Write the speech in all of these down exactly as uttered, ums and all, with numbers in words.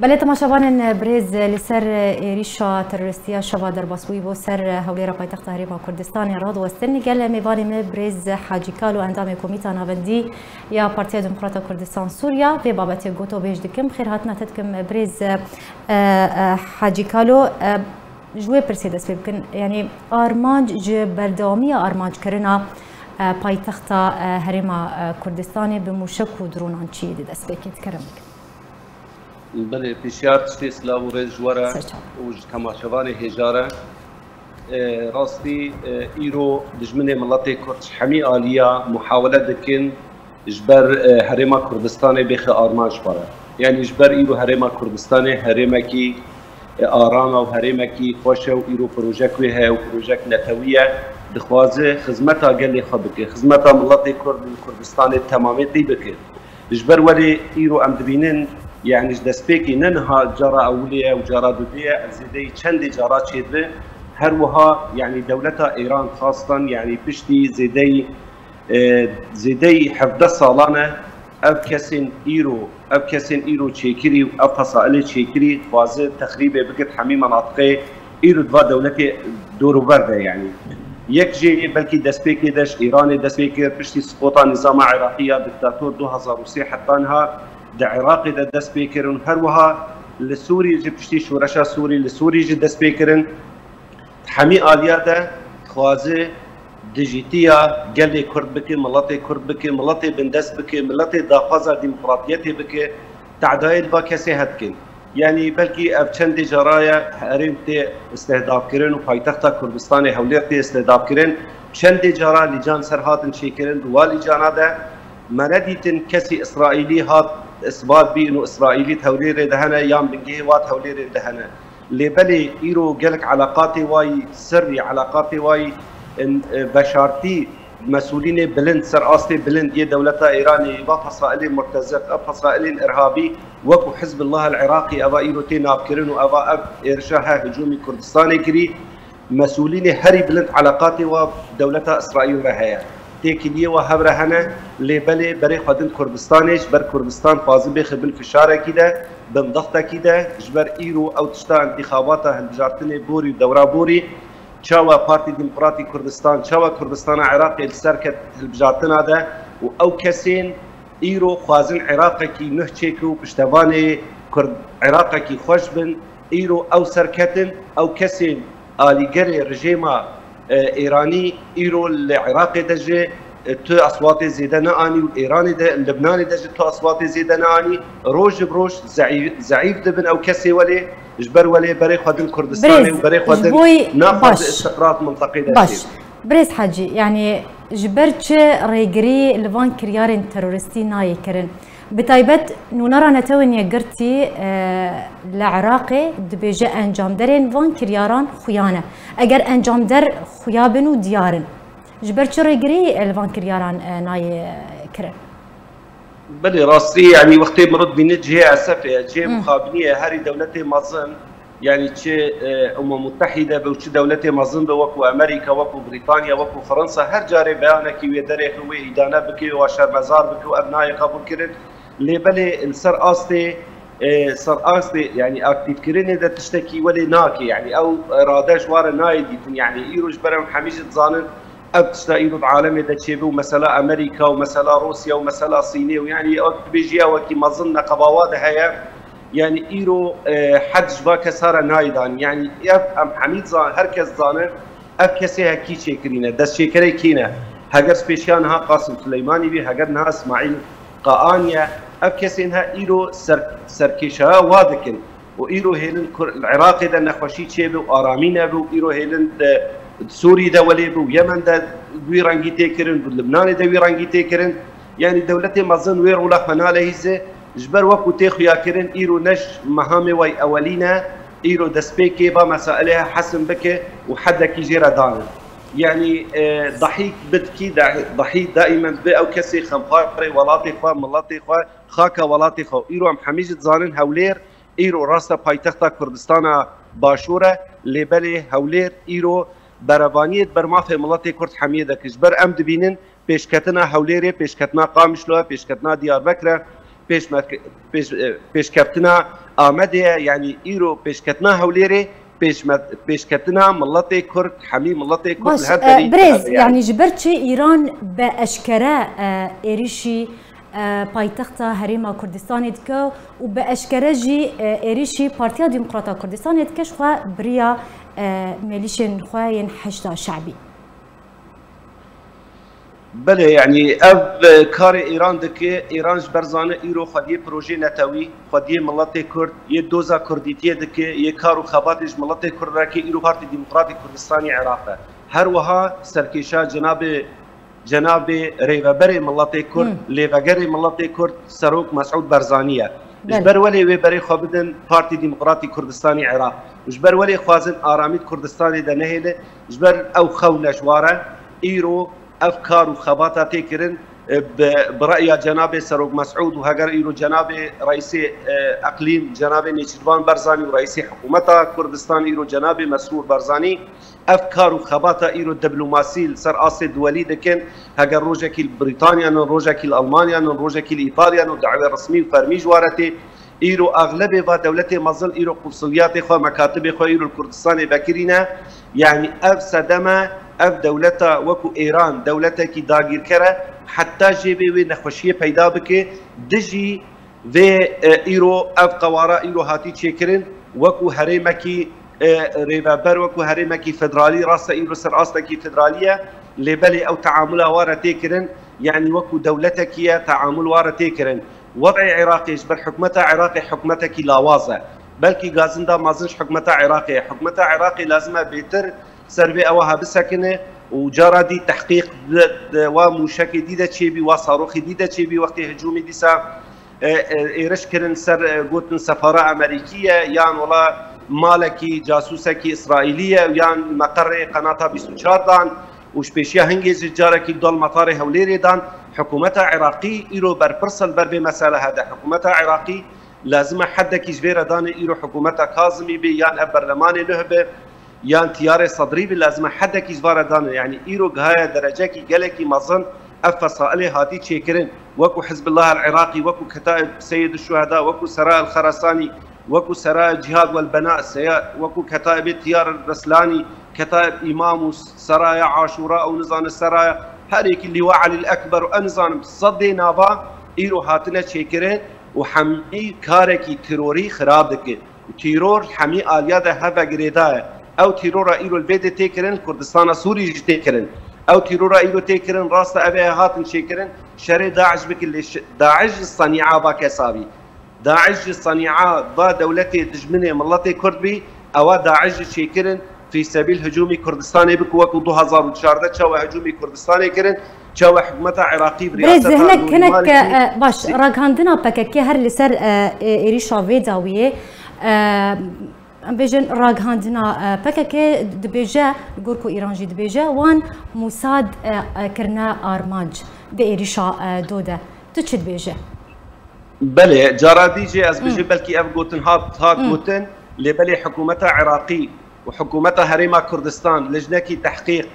Belê temaşevanên birêz, li ser êrîşa terorîstî ya şeva derbasbûyî bo ser hewlêra paytexta Herêma Kurdistanê radiwestin. Gel mêvanê me birêz Hacî Kalo, endamê Komîta Navendî ya Partiya Demokrata Kurdistan Sûriya, vê babetê gotobêj dikim. Xêr hatina te dikim birêz, e, e, Hacî Kalo. E, ji wê pirsê dest pê bikin. Yanî armanc ji berdewamiya armanckirina, e, paytexta, e, Herêma, e, Kurdistanê bi mûşek û dronan çi yê di destpêkê dikirin bikin? Belê, pêşiyar tiştê silav û rêz ji we re û ji temaşevanê hêja re. E, rastî, e, îro dijminê miletê Kurd ji hemî aliya muhawele dikin ji ber, e, Herêma Kurdistanê bêxe armanc xwe re. Yanî ji ber îro Herêma Kurdistanê herêmekî, e, aram e û herêmekî xweş e û îro projek wê heye û projek netewî ye, dixwaze xizmeta gelê xwe bike, xizmeta miletê Kurd û Kurdistanê temamêtî bike. Ji ber welê îro em dibînin, yanî ji destpêkê ne niha cara ewilê ye û cara dudê ye, ev zêdeyî çendê cara çêdibe. Her wiha, yanî dewleta Êran xastan, yanî piştî zêdeyî, e, zêdeyî hevdeh salan e, ev kesên îro, ev kesên îro çêkirî û ev fesailê çêkirî, dixwaze texrîbê bike di hemî menatiqê îro di va dewletê dorûber de, yanî. Yek jê belkî destpêkê de ji Îranê dest pê kir, piştî siqota nîzama Iraqî ya diktator du hezar û sê heta niha di Iraqê de dest pê kirin. Her wiha li Sûrî jî piştî şoreşa Sûrî li Sûrî jî dest pê kirin. Hemî aliya de dixwaze dijîtiya gelê Kurd bike, miletê Kurd bike, miletê bindest bike, miletê daxwaza demokratiyetê bike, tehdayê li ba kesê hedikin. Yanî belkî ev çendê cara ye herêm tê istihdafkirin û paytexta Kurdistanê Hewlêr tê istihdafkirin. Çendê cara lîcan ser hatin çêkirin, di wa lîcana de me nedîtin kesî Îsraîlî hat isbat bîn û Îsraîlî di Hewlêrê de hene yan bingehê wa di Hewlêrê de hene. Lê belê îro gelek eleqatê wayî sirrî, eleqatê wayî in, e, veşartî, mesûlînê bilind, ser astê bilind yê dewleta Îranê, va fesailê murteziq, ev fesailên irhabî, wekû Hizbullah el Iraqî, eva îro tê navkirin û eva ev êrişa he hicûmî Kurdistanê kirî, mesûlînê herî bilind eleqatê wa dewleta Îsraîl re heye. Têkiliyê wa hev re hene, lê belê berê xwe din Kurdistanê, ji ber Kurdistan xwazi bêxe bin fişarekî de, bin dextekî de, ji ber îro ew tişta întîxabata hilbijartinê borî û dewra borî, çawa Partî Demokratî Kurdistan, çawa Kurdistana Iraqê li ser ket hilbijartina de û ew kesên îro xwazin Iraqekî nuh çêke û piştevanê Kurd Iraqekî xweş bin, îro ew serketin, ew kesên alîgerê rejêma, e, Êranî îro li Iraqê de jî, e, tu eswatê zêde neanî û Êranê de, Libnanê de jî tu eswatê zêde neanî, roj bi roj zeî-, zeîf dibin ew kesê welê, ji ber welê berê xwe din Kurdistanê û berê xwe din naxwaze istiqrar di minteqê de çêbe. Birêz Hecî, yanî ji ber çi rêgirî li van kiryarên terorîstî nayê kirin? Bi taybet nûnera Netewên Yekgirtî, e, li Iraqê dibêje encamderên van kiryaran xuya ne. Eger encamder xuya bin û diyar in, ji ber çi rêgirî, e, li van kiryaran, e, nayê, e, kirin? Belê, rastî, yanî wextê mirov dibîne cihê esefê ye, cihê mixabiniyê ye, herî dewletê mezin, yanî çi, e, Umem Mutehîde be û çi dewletê mezin be, wekû Amerîka, wekû Brîtanya, wekû Fransa, her carê beyanekî wê derêxe, wê îdane bike, wê wa şermezar bike û ev nayê qebûlkirin. Lê belê li ser astê, e, ser astê, yanî aktîfkirinê de tiştekî welê nake, yanî ew irade ji wa re nayê dîtin. Yanî îro ji ber em hemî jî dizanin, ev tişta îro di alemê de çêbe û mesela Amerîka û mesela Rûsya û mesela Sînê û yanî ew dibêjî ew wekî mezin neqeba wa de heye. Yanî îro, e, hed ji va kesa re nayê dan. Yanî ev em hemî zan, her kes zane ev kesê he kî çêkirîne, destçêkerê kî ne. Heger spêşiya niha Qasim Suleymanî bî, heger niha Îsmaîl Qaanî ye, ev kesên he îro ser-, serkêşaya wa dikin. û îro hêlin Kur-, li Iraqê de nexweşî çêbe û aramî nebe û îro hêlin di, di Sûrî de welê bi û Yemen de wî rengî tê kirin, bi Libnanê de wî rengî tê kirin. Yanî dewletê mezin wê rola xwe nalehîze, ji ber wekû tê xuyakirin, îro ne ji mehamê wayî ewelî ne, îro destpêkê va mesailê he hesim bike û hedekî jê re dane. Yanî, e, dahîk bidkî, da-, dahî daîmen dibe ew kesê xemxwarê welatê xwe, miletê xwe, xaka welatê xwe. Îro em hemî jî dizanin Hewlêr, îro rasta paytexta Kurdistana Başûr e, lê belê Hewlêr îro berevaniyê di ber mafê miletê Kurd hemiyê de kir. Ji ber em dibînin pêşketina Hewlêrê, pêşketina Qamişlo ye, pêşketina Diyarbekir e, pêşmerke-, pêş-, e, pêşkeftina Amedê ye, yanî îro pêşketina Hewlêrê pêşme-, pêşketina miletê Kurd, hemî miletê Kurd Baş, li her e, derî birêz, hebe, yanî. Yanî ji ber çi Îran bi eşkere, e, êrîşî, e, paytexta Herêma Kurdistanê dike û bi eşkere jî, e, êrîşî Partiya Demokrata Kurdistanê dike, ji xwe biriya, e, mêlîşên xwe yên Heşda Şebî? Belê, yanî ev, e, karê Îran dike. Îran ji ber zane îro xwediyê projê netewî, xwediyê miletê Kurd, yê doza Kurdîtiyê dike, yê kar û xebatê ji miletê Kurd re ke îro Partî Demokratîk Kurdistanî Iraq e. Her wiha serkêşa cenabê, cenabê rêveberê miletê Kurd, Hmm. lêvegerê miletê Kurd, Serok Mesûd Barzanî ye. Ji Belê. ber welê wê berê xwe bidin Partî Demokratîk Kurdistanî Iraq. Ji ber welê xwazin aramî di Kurdistanê de nehêle, ji ber ew xew neşwar e. Îro ev kar û xebata tê kirin, e, bi, bi reya cenabê Serok Mesûd û heger îro cenabê reîsê, e, eqlîm, cenabê Nêçîrvan Barzanî û reîsê hikûmeta Kurdistan îro cenabê Mesrûr Barzanî ev kar û xebata îro diplomasî li ser astê duwelî dikin. Heger rojekî li Brîtanya nin, rojekî li Almanya nin, rojekî li Îtalya nin, dawê resmî û fermî ji wa re tê. Îro exlebê va dewletê mezin îro qunsuliyatê xwe, mekatibê xwe îro li Kurdistanê vekirî ne. Yanî ev sedeme, ev dewleta wekû Êran, dewletekî dagîrker e, heta jê vê wê nexweşiyê peyda bike, dijî vê, e, îro ev qewara îro hatî çêkirin, wekû herêmekî, e, rêveber, wekû herêmekî federalî, rast e îro ser astekî federalî ye, lê belê ew teamula wa re tê kirin, yanî wekû dewletekî ye, teamul wa re tê kirin. Wed'ê Iraqê ji ber hikûmeta Iraqê hikûmetekî lawaz e. Belkî gazinda mezin ji hikûmeta Iraqê ye. Hikûmeta Iraqê lazim e bêtir ser vê ewa ha bisekine û cara dî tehqîq di, di wa mûşekê dî de çêbî, wa saroxê dî de çêbî wextê hicûmê dîsa, e, e, êriş kirin ser, e, gotin sefara Amerîkî ye, yan wela malekî casûsekî Îsraîlî ye, yan meqerê Qenata bîst û çar dan û ji pêşiya hingê jî carekî dal metarê Hewlêrê dan. Hikûmeta Iraqî îro berpirs e li ber vê meselehe de. Hikûmeta Iraqî lazim e hedekî ji vê re danê îro hikûmeta Kazimî bê, yan ev berlemanê nuh be, yan tiyarê Sedrî bê, lazim e hedekî ji va re danê. Yanî îro gihaye derecekî gelekî mezin ev fesailê hatî çêkirin. Wekû Hizbullah el Iraqî, wekû Ketaib Seyid Şuheda, wekû Sera el Xerasanî, wekû Seraya Cihad wel Bena, seya, wekû Ketaibê Tiyar el Reslanî, Ketaib Îmam û Seraya Aşûra û nizane Seraya her yekî Lîwa Elî el Ekber û ez nizanim sedê nava îro hatine çêkirin û hemî karekî terorî xira dike. Û teror hemî aliya de heve girêdaye. Ew terora îro li vê de tê kirin, li Kurdistana Sûrî jî tê kirin. Ew terora îro tê kirin, rast e, ev ê hatin çêkirin, şerê DAIŞ bikin, lê şe-, DAIŞ ji senîa va kesabî. DAIŞ ji senîa va dewletê dijminê miletê Kurd bî, ewa DAIŞ ji çêkirin, fî sebîl hicûmî Kurdistanê biku, wekû du hezar û çardeh çawa hicûmî Kurdistanê kirin, çawa hikûmeta Iraqî bi Birêz, riyaseta hinek, Nûrî hinek, Malikî e, baş, si- raghandina P K K her li ser, e, e, êrîşa vê dawiyê, e, em bêjin raghandina, e, P K K dibêje, li gor ku Îran jî dibêje, wan Mûsad, e, e, kirine armanc di êrîşa, e, do de. Tu çi dibêje? Belê, cara dî jî ez bijî Hmm. belkî ev gotin hat, hat Hmm. gotin, lê belê hikûmeta Iraqî û hikûmeta Herêma Kurdistan lijnekî tehqîq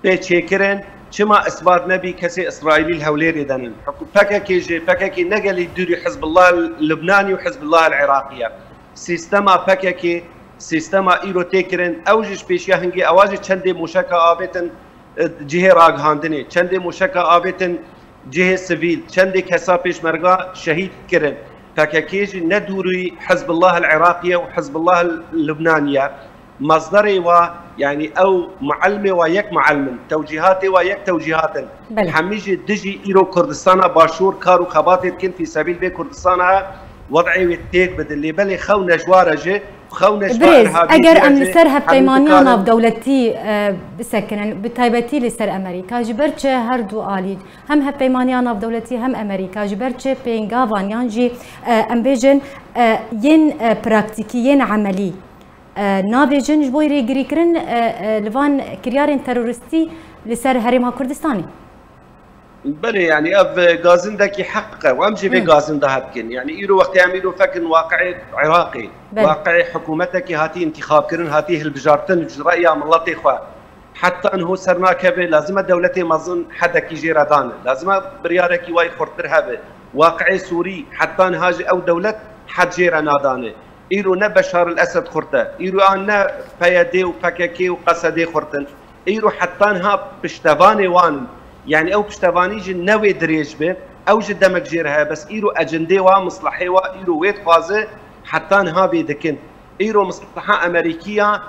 pê çêkirin, çima isbat nebî kesê Îsraîlî li Hewlêrê de nin? Hikû-, P K K jî, P K K ne gelî dûrî Hizbullah Lubnanî û Hizbullah Iraqî ye. Sîstema P K K, sîstema îro tê kirin, ew jî ji pêşiya hingê ewa jî çendê moşeka avêtin, e, cihê ragihandinê, çendê moşeka avêtin cihê sivîl, çendê kesa pêşmerga şehîd kirin. P K K jî ne dûrî Hizbullah el Iraqî ye û Hizbullah el Lubnanî ye. Mezderê wa, yanî ew muellimê wa yek muellim in, tewcîhatê wa yek tewcîhat in. Belê. Hemî jî dijî îro Kurdistana Başûr kar û xebatê dikin, fî sebîl vê Kurdistana wed'ê wê têk bidin. Lê belê xew neşwar e jî, xew neşwar Birêz, irhabiyê eger jî em li ser hevpeymaniya navdewletî, e, bisekinin, bi taybetî li ser Amerîka, ji ber çi her du alî, hem hevpeymaniya navdewletî hem Amerîka, ji ber çi pêngavan yan jî, e, em bêjin, e, yên, e, praktîkî, yên emelî, e, nabêjin ji bo rêgirîkirin, e, e, li van kiryarên terorîstî li ser Herêma Kurdistanê? Belê, yanî ev gazindekî heq e û em jî vê Hı. gazinda hedikin. Yanî îro wextê em îro fekin waqiê Iraqê, Belê. waqiê hikûmetekî hatî întîxabkirin, hatî hilbijartin ji reya miletê xwe. Heta niho ser nakeve, lazim e dewletê mezin hedekî jê re dane. Lazim e biryarekî wayî xurttir hebe. Waqiê Sûrî, heta niha jî ew dewlet Hed jê re nadane. Îro ne Beşar el Esed xurt e. Îro an ne P Y D û P K K û Qesedê xurt in. Îro heta niha piştevanê wan in. Yani ew piştevanî jî ne wê dirêj be. Ew ji demek jê re heye. Bes îro ecindê wa, mislehê wa, îro wê dixwaze heta niha vê dikin. Îro mislaha Amerîkiya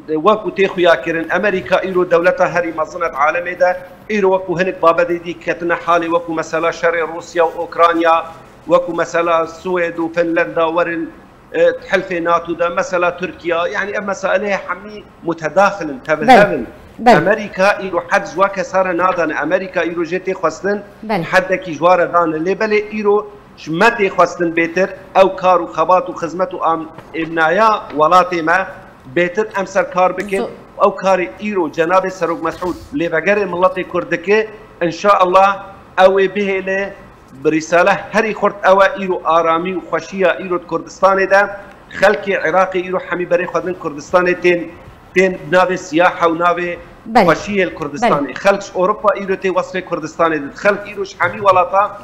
wekû tê xuya kirin. Amerîka îro dewleta herî mezin e di alemê de. Îro wekû hinek babetê dî ketine halê, wekû mesela şerê Rûsya û Ûkranya, wekû mesela Swêd û Finlanda werin, e, helfê NATO de, mesela Tirkiya, yani ev meseleyê hemî mutedaxil in, tevhev in. Belê. Amerîka îro hed ji wa kesa re nadane. Amerîka îro jê tê xwestin, Belê. Hedekî ji wa re dane. Lê belê îro ji me tê xwestin bêtir ew kar û xebat û xizmet û am-, êmnaya welatê me bêtir em ser kar bikin. Zo- Ew karê îro cenabê Serok Mesûd lêvegerê miletê Kurd dike, inşaallah ew ê bihêle. Bi rîsale herî xurt ew e, îro aramî û xweşiya îro di Kurdistanê de, xelkê Iraqê îro hemî berê xwe din Kurdistanê tên, tên navê siyaha û navê Belê. Xweşiyê li Kurdistanê. Belê. Xelk ji Ewropa îro tê wesfê Kurdistanê didin. Xelk îro ji hemî welata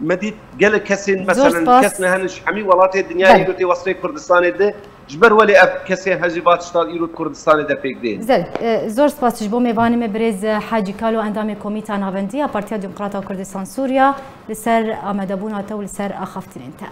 me dît gelek kesên, Zor meselen, spas. Kes ne hene ji hemî welatê dinyayê Belê. Îro tê wesfê Kurdistanê didin. Ji ber welê ev kesên hejî va tiştan îro di Kurdistanê de pêk dê. Zel, e, zor spas ji bo mêvanê me birêz, e, Hacî Kalo, endamê Komîta Navendî ya Partiya Demokrata Kurdistan Sûriya, li ser amadebûna te û li ser axaftinên te.